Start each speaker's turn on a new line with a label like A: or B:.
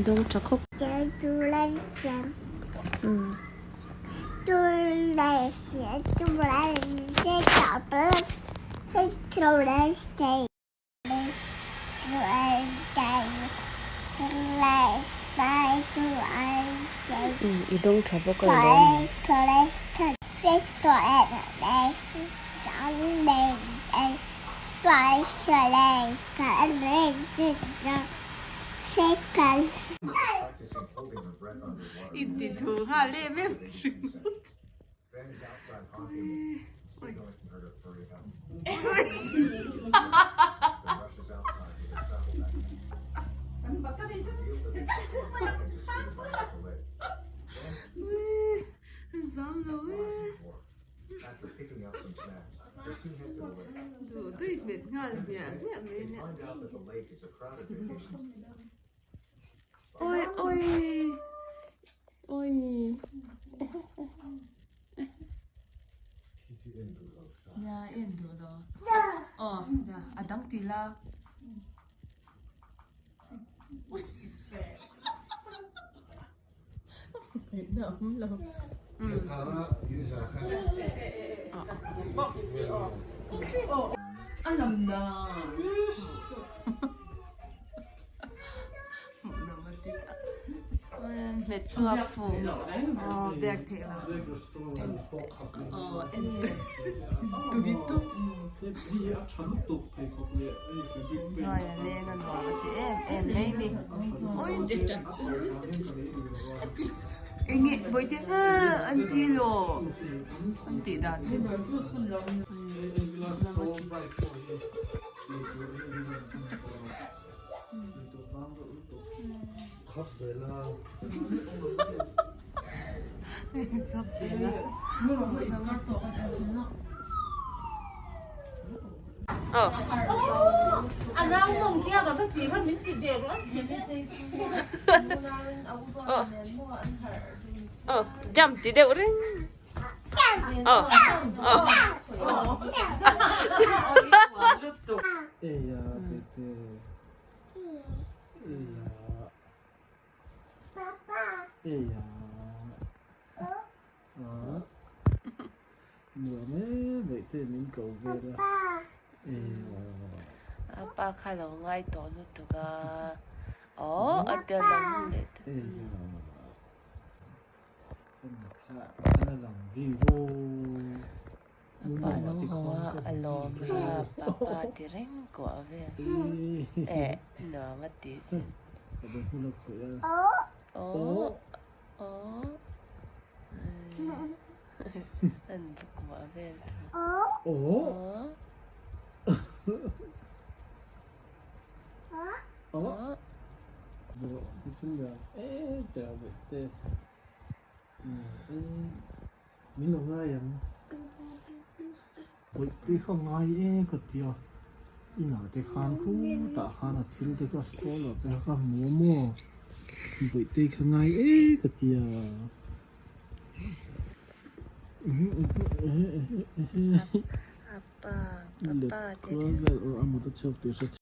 A: Dawng tha khawp. I dawng tha bawk a lo ni.
B: Jump ti deuh reng. Oh. Oh. Apa kha lo ngai tawh lutuk a. Oh, a tia lam leh ta. Apa lo haw a, a lawm a, papa ti reng kuah vel. Eh, nuam a ti sin. Oh, oh. An bu kuah vel ta. Oh. Oh.
C: Pawih kha ngai e ka ti a, inah te khan khutah khan a thil te kha stroller te kha hmu a maw bawihte kha ngai e ka ti a.
A: Apa, papa te
C: a mut a chhuak tih hre.